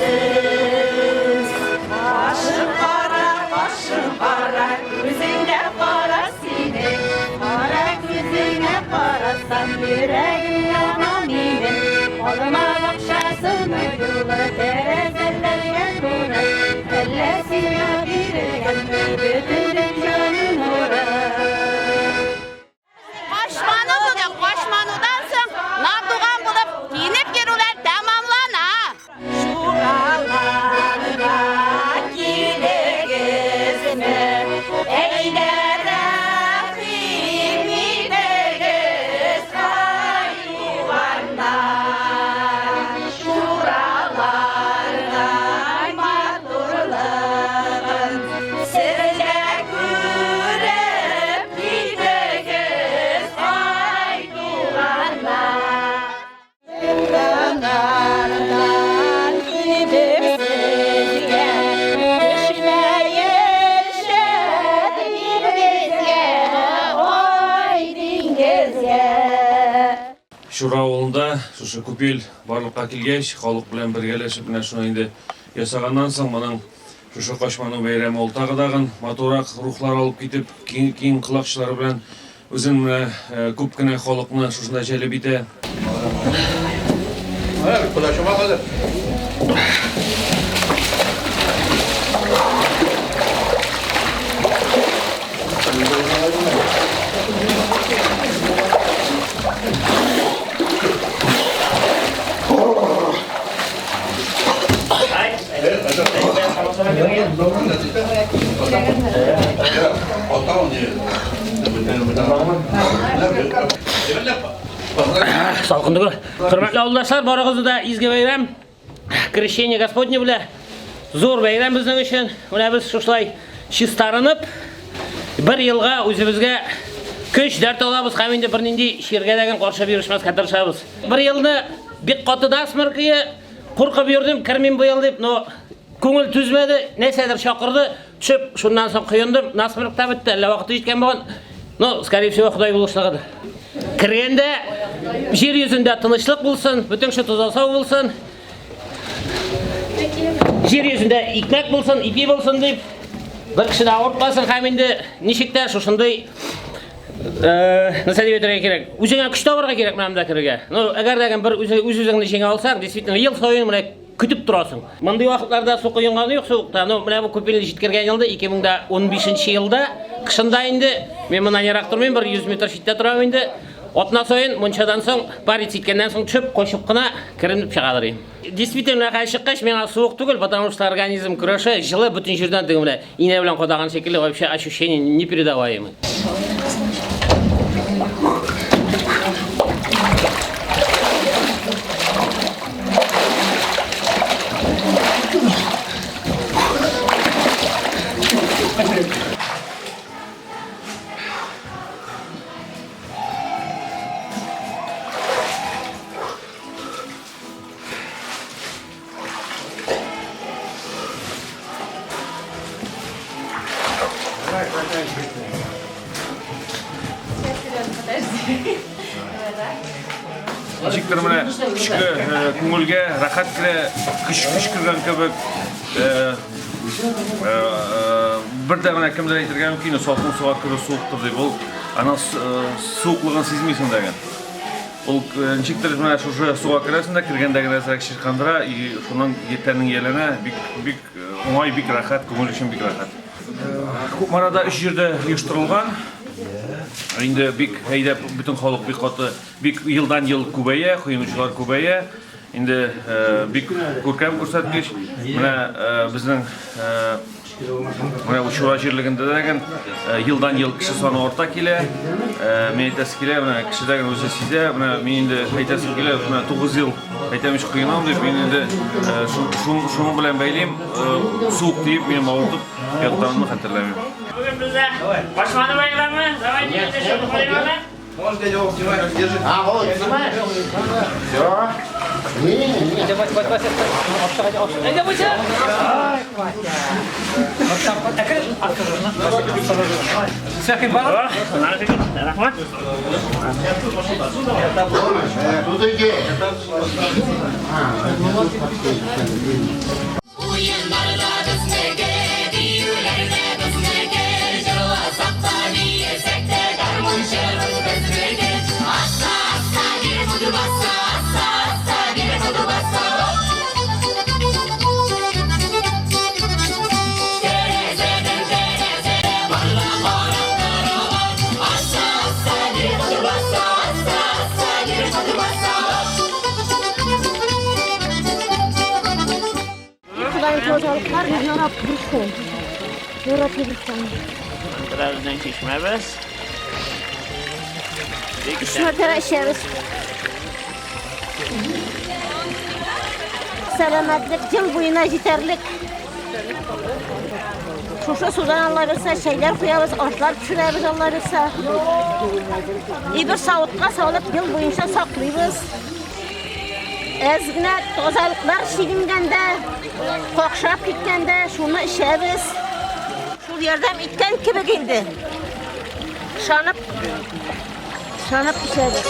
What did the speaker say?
Килгәләмисез. Кашың кара, кашың кара, күзеңдә кара синең. Кара күзеңә карасам, йөрәгем яна минем. Алма бакчасының юлы тәрәзәләргә туры. Әллә сиңа бирелгәнме бөтен дөньяның нуры? Качману бүген, качманудан соң Нардуган булып киенеп йөрүләр тәмамлана. Чураларга килегезме, әйдә рәхим итегез, хайваннар. Чураларга матурлыгын сез дә күреп китегез, ай туганнар. Тыңнардан килдем сезгә, төшмәенчә диңгезгә, ай диңгезгә. Чура авылында шушы купель барлыкка килгәч, халык белән бергәләшеп менә шуны инде ясаганнан соң, моның шушы Качману бәйрәме ул тагы дагын матуррак рухлар алып китеп, киң, киң колакчылары белән үзен менә күп кенә халыкны шушында җәлеп итә. Салкын түгел. Хөрмәтле авылдашлар, барыгызны да изге бәйрәм, Крещение Господне белән зур бәйрәм безнең өчен. Менә без шушылай чистарынып, бер елга үзебезгә көч, дәрт алабыз һәм инде бернинди чиргә дә каршы бирешмәскә тырышабыз. Бер елны бик каты насморкые, куркып йөрдем, кермим быел дип, но күңел түзмәде, нәрсәдер чакырды, төшеп, шуннан соң коендым, насморк та бетте, әллә вакыты җиткән булган. Ну, скорее всего, Ходай булышлыгыдыр. Кергәндә җир йөзендә тынычлык булсын, бөтен кеше таза сау булсын. Җир йөзендә икмәк булсын, ипи булсын дип, бер кеше дә авыртмасын һәм инде ничек тә шушындый нәрсә дип әйтергә кирәк? Үзеңә көч табарга кирәк менә монда керергә. Ну, әгәр дә бер үз-үзеңне җиңә алсаң, действительно, ел саен менә көтеп торасың. Мондый вакытларда су коенганы юк суыкта. Ну, менә бу купельне җиткергән елда, 2015 елда, кышында инде, мин моннан ерак тормыйм, бер 100 метр читтә торам инде. Атна саен мунчадан соң, парить иткәннән соң төшеп, кочып кына керенеп чыгадыр инде. Действительно, хәзер чыккач, миңа суык түгел, потому что организм көрәшә, җылы бөтен җирдән теге менә инә белән кадаган шикелле, вообще ощущение непередаваемое. Ничектер менә көчле э, күңелгә рәхәт керә, көч көч кергән кебек. Э, э, бер дә менә кемдер әйтергә мөмкин, салкын суга керү суыктыр дип. Ул аның суыклыгын сизмисең дә. Ул ничектер менә шушы суга керәсең дә, кергәндә генә әзрәк чиркандыра, и шуннан тәнең ияләнә, бик бик уңай, бик рәхәт, күңел өчен бик рәхәт. Кукмарада өч җирдә оештырылган. Инде бик әйдәп бөтен халык бик каты, бик елдан-ел күбәя, коенучылар күбәя. Инде бик күркәм күрсәткеч. Менә безнең менә Учура җирлегендә дә елдан-ел кеше саны арта килә. Мин әйтәсе килә, менә кеше дә үзе сизә. Менә мин инде әйтәсем килә, менә 9 ел әйтәм ич коенам дип, мин инде шуның белән бәйлим. Суык тиеп, минем авыртып ятканымны хәтерләмим. Бүген бездә Башманы бәйрәме. Давайте Можно, дядя Вов, снимай, держи. А, вот, снимаешь? Все. Рәхмәт. Уеннарда безнеке, биюләрдә безнеке, җырласак та, биесәк тә, гармунчыбыз безнеке. Асса, асса, бир буду баса, асса, асса, бир буду баса. Тәрәзәдән тәрәзә барла карап торалар. Асса, асса, бир буду баса, асса, асса, бир буду баса. Birazdan çeşmemiz. Өч мәртәбә эчәбез. Сәламәтлек ел буена җитәрлек. Шушы судан Алла бирсә, чәйләр куябыз, ашлар пешерәбез Алла бирсә. И бер савытка салып ел буенча саклыйбыз. Әз генә тазалыклар чигенгәндә, какшап киткәндә шуны эчәбез. Шул ярдәм иткән кебек инде. Ышанып, ышанып эчәбез.